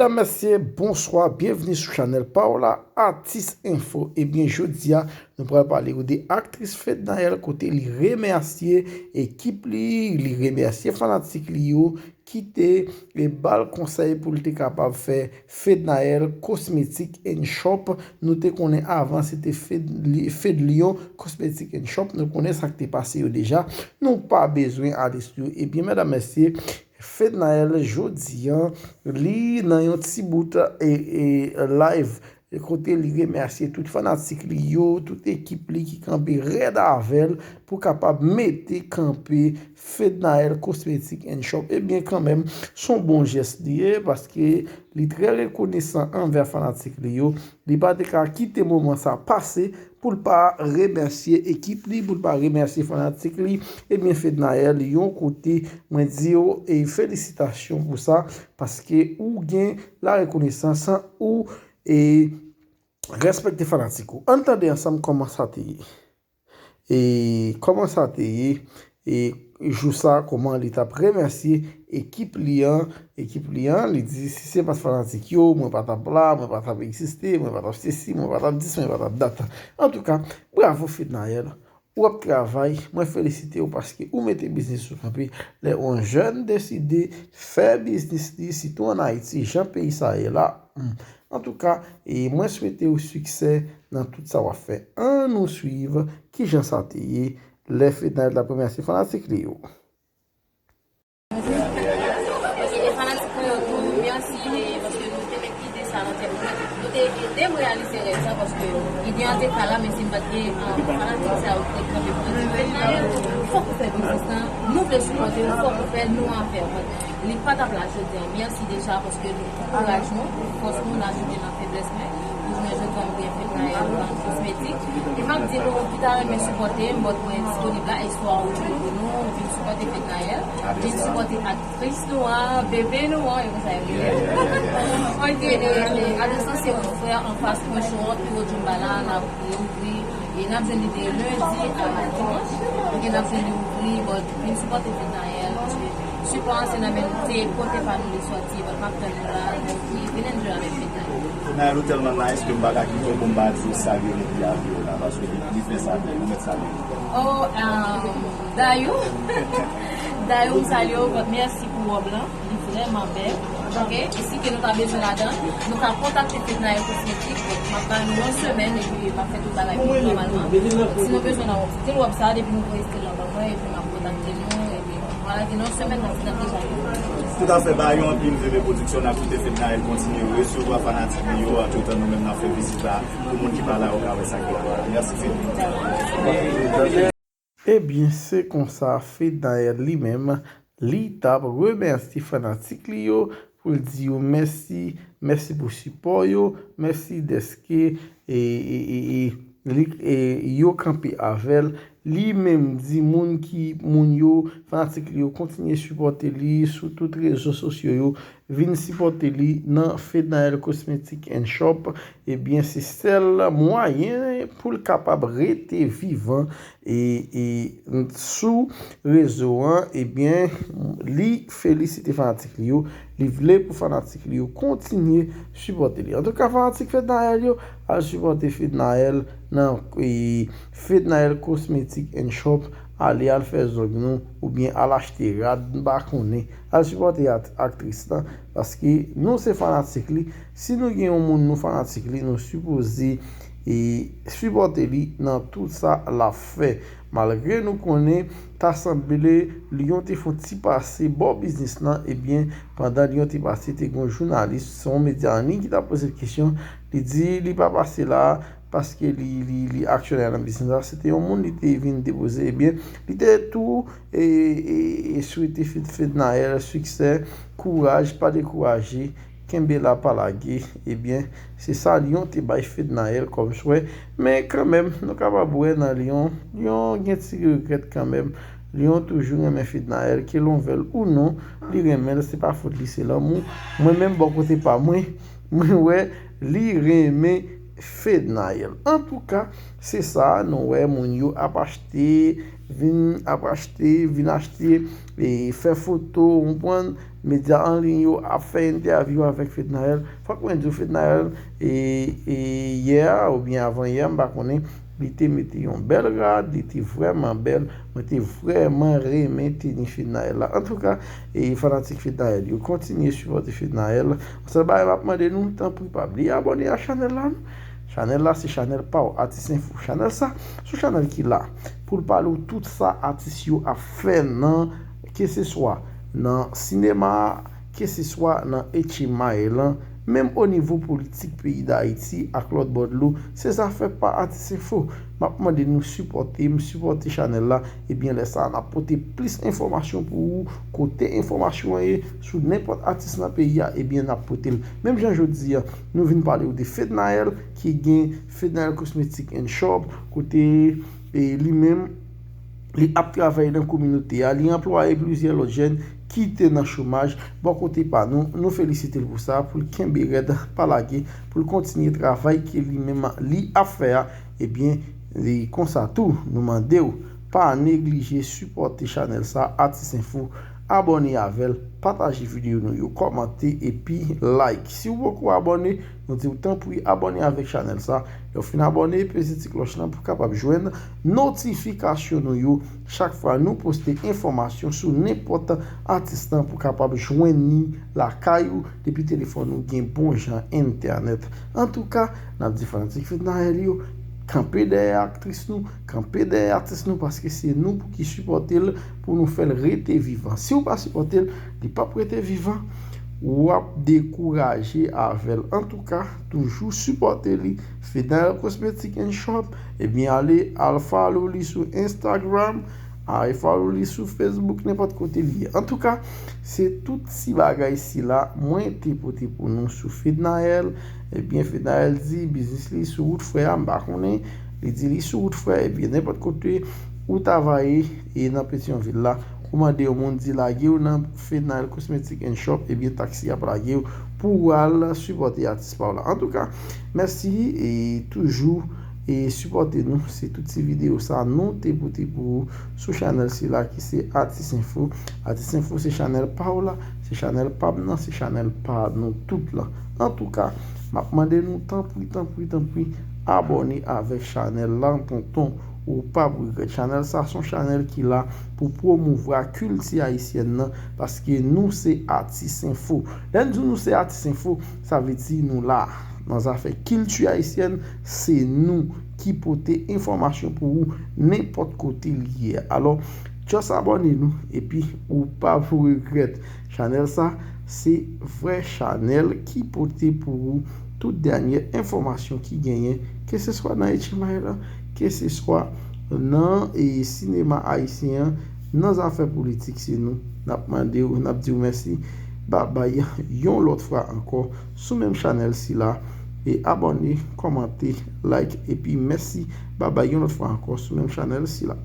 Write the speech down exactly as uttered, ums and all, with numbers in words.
Medam, mesye, bonswa, byenvni sou chanèl pa w la, Atis Enfo. Ebyen, jodi a, nou pral pale w de aktris Fednaelle kote li remèsye ekip li, li remèsye fanatik li yo ki te e, ba l konsèy pou l te kapab fè Fednaelle Cosmetic and Shop. Nou te konnen avan se te Fed, li- Fedlion Cosmetic and Shop. Nou konnen sa k te pase yo deja. Nou pa bezwen ale sou yo. Ebyen, medam, mesye, Fednaelle jodi a, li nan yon ti bout e, e, live kote li remèsye tout fanatik li yo, tout ekip li ki kanpe rèd avè l pou kapab mete kanpe Fednaelle Cosmetic and Shop. Ebyen, kanmenm, se yon bon jès li ye, paske li trè rekonesan anvè fanatik li yo. Li pa te ka kite moman sa pase pou l pa remèsye ekip li, pou l pa remèsye fanatik li. Ebyen, Fednaelle, yon kote, mwen di w e felisitasyon pou sa, paske ou gen la rekonesans, ou e respekte fanatik ou. Ann tande ansanm kòman sa te ye. E kòman sa te ye? E jou sa, kòman li t ap remèsye ekip li an, ekip li an, li di, "Si se pa t fanatik yo, mwen pa t ap la, mwen pa t ap egziste, mwen pa t ap sesi, mwen pa t ap dis, mwen pa t ap dat." Antouka, bravo Fednaelle, w ap travay, mwen felisite w paske ou mete biznis ou kanpe. Lè yon jèn deside fè biznis li, sitou ann Ayiti, jan peyi sa ye la, hmm. Antouka, e mwen swete w siksè nan tout sa w ap fè. Ann nou swiv kijan sa te ye lè Fednaelle t ap remèsye fanatik li yo. E fanatik mwen yo tou, mèsi, e, paske nou te met ide sa nan tèt mwen. Nou te ede m reyalize rèv sa, paske ide an te ka la, men si m pa t gen, e, fanatik sa yo ki te kanpe pou mwen, fòk ou fè biznis lan, nou vle sipòte w, fòk ou fè, nou an fè. Li pa t ap la jodi a. Mèsi deja, paske nou ankouraj nou, fòs nou, n ajoute nan feblès mwen. Pou jounen jodi a, m gen Fednaelle Cosmetic. E m ap di nou, ki ta renmen sipòte m, but mwen disponib la, e swa ou jwenn nou, ou vin sipòte Fednaelle, vin sipòte aktris nou an, bebe nou an, e konsa yo rele. Ok, e, e, Adosan se yon frè anfas mwen, Chouan, pi wo Djoumbala, n ap reouvri, e n ap jwenn li de lendi a dimanch. Ok, n ap jwenn li ouvri, but vin sipòte Fednaelle, paske sipò an se nan men nou, se kote pa nou li sòti, but m ap tann nou la, vin enjoy avèk Fednaelle. Fednaelle, ou tèlman nice ke m pa ka kite w pou m pa di w salye moun ki avè w la, paske li, li fè sa byen, ou mèt salye l. Oh, um, Dayou. Dayou, m salye w, but mèsi pou wòb lan, li vrèman bèl. Ok, e si ke nou ta bezwen ladan, nou ka kontakte Fednaelle Cosmetic, but m ap ba nou yon semèn, epi m ap fè tout bagay pou nou nòmalman. Si nou bezwen nan wòb, stil wòb sa, depi nou voye stil lan ban mwen, epi m ap kontakte nou, epi vwala, gen yon semèn, n ap, n ap deja gen. Toutafè, ba yo anpil, V V Production, n ap swete Fednaelle kontinye resevwa fanatik li yo, antretan nou menm n ap fè vizit la, pou moun ki pa la yo ka wè sa k ap la. Mèsi, Fednaelle. Ebyen, se konsa, Fednaelle li menm, li t ap remèsye fanatik li yo, pou l di yo mèsi, mèsi pou sipò yo, mèsi dèske e, e, e, e, li, e, yo kanpe avè l. Li menm di moun ki, moun yo, fanatik li yo, kontinye sipòte li sou tout rezo sosyo yo, vin sipòte li nan Fednaelle Cosmetic and Shop. Ebyen, se sèl mwayen pou l kapab rete vivan e, e sou rezo an, ebyen, li felisite fanatik li yo, li vle pou fanatik li yo kontinye sipòte li. Antouka, fanatik Fednaelle yo, al sipòte Fednaelle nan, e, Fednaelle Cosmetic and Shop, ale al fè zong nou, oubyen al achte rad, m pa konnen. Al sipòte at-, aktris lan, paske nou se fanatik li. Si nou gen yon moun nou fanatik li, nou sipoze, e, sipòte li nan tout sa l ap fè. Malgre nou konnen, ta sanble Lion te fè yon ti pase bò biznis lan, ebyen, pandan Lion te pase, te gen yon jounalis, se yon medya an liy ki t ap poze l kesyon, li di li pa pase la, paske li, li, li aksyonè nan biznis la, se te yon moun li te vin depoze, ebyen, li te tou, e, e, e swete Fed-, Fednaelle siksè, kouraj, pa dekouraje, kenbe la, pa lage, ebyen, se sa Lion te bay Fednaelle kòm swè, men kanmenm, nou kapab wè nan Lion, Lion gen ti regrèt kanmenm, Lion toujou renmen Fednaelle, ke l anvè l ou non, li renmen l, se pa fòt li, se lanmou. Mwen menm, bò kote pa mwen, mwen wè li renmen Fednaelle. Antouka, se sa, nou wè moun yo ap achte, vin ap achte, vin achte, e fè foto, ou konprann, medya an liy yo ap fè entèvyou avèk Fednaelle. Fòk mwen di w, Fednaelle, e, e, yè a oubyen avan yè, m pa konnen, li te mete yon bèl rad, li te vrèman bèl. Mwen te vrèman renmen teni Fednaelle la. Antouka, e, fanatik Fednaelle yo, kontinye sipòte Fednaelle. Yon sèl bagay m ap mande nou, tanpri pa bliye abòne a chanèl la, non. Chanèl la se chanèl pa w, Atis Enfo. Chanèl sa, se yon chanèl ki la pou l pale w tout sa atis yo ap fè nan, keseswa nan sinema a, keseswa nan H M I lan, menm o nivo politik peyi Dayiti ak lòt bò dlo, se zafè pa Atis Enfo. M ap mande nou sipòte m, sipòte chanèl la. Ebyen, lè sa a, n ap pote plis enfòmasyon pou ou. Kote enfòmasyon an ye sou nenpòt atis nan peyi a, ebyen, n ap pote l. Menm jan jodi a, nou vin pale w de Fednaelle, ki gen Fednaelle Cosmetic and Shop, kote, e, li menm, li ap travay nan kominote a, li anplwaye plizyè lòt jèn ki te nan chomaj. Bò kote pa nou, nou felisite l pou sa, pou l kenbe rèd, pa lage, pou l kontinye travay ke li menm li ap fè a. Ebyen, li konsa tou, nou mande w, pa neglije sipòte chanèl sa, Atis Enfo, abòne avè l, pataje videyo nou yo, kòmante epi like. Si w poko abòne, nou di w tanpri abòne avèk chanèl sa. Lè w fin abòne, peze ti klòch lan pou w kapab jwenn notifikasyon nou yo chak fwa nou poste enfòmasyon sou nenpòt atis lan, pou w kapab jwenn li lakay ou depi telefòn ou gen bon jan entènèt. Antouka, n ap di fanatik Fednaelle yo, kanpe dèyè aktris nou, kanpe dèyè atis nou, paske se nou pou ki sipòte l, pou nou fè l rete vivan. Si w pa sipòte l, li p ap rete vivan. W ap dekouraje avè l. Antouka, toujou sipòte li. Fednaelle Cosmetic and Shop, ebyen, ale, al follow li sou Instagram, al follow li sou Facebook, nenpòt kote li ye. Antouka, se tout ti bagay sila mwen te pote pou nou sou Fednaelle. Ebyen, Fednaelle di biznis li sou wout, frè a, m pa konnen. Li di li sou wout, frè. Ebyen, nenpòt kote ou ta va ye, e nan Petyonvil la, ou mande yon moun, di lage w nan Fednaelle Cosmetic and Shop, ebyen, taksi ap lage w pou w al sipòte atis pa w la. Antouka, mèsi, e toujou, e sipòte nou. Se tout ti videyo sa nou te pote pou ou sou chanèl sila ki se Atis Enfo. Atis Enfo se chanèl pa w la, se chanèl pa m nan, se chanèl pa nou tout lan. Antouka, m ap mande nou, tanpri, tanpri, tanpri, abòne avèk chanèl la, tonton. Ou p ap regrèt. Chanèl sa se yon chanèl ki la pou pwomouvwa kilti ayisyèn nan, paske nou se Atis Enfo. Lè n di nou se Atis Enfo, sa vle di nou la nan zafè kilti ayisyèn, se nou ki pote enfòmasyon pou ou nenpòt kote li ye. Alò, just abòne nou, epi ou p ap regrèt. Chanèl sa, se vrè chanèl ki pote pou ou tout dènyè enfòmasyon ki genyen, keseswa nan H M I lan, keseswa nan, e, sinema ayisyen an, nan zafè politik, se nou. N ap mande w, n ap di w mèsi. Babay, yon lòt fwa ankò, sou menm chanèl sila. E abòne, kòmante, like, epi mèsi. Babay, yon lòt fwa ankò, sou menm chanèl sila.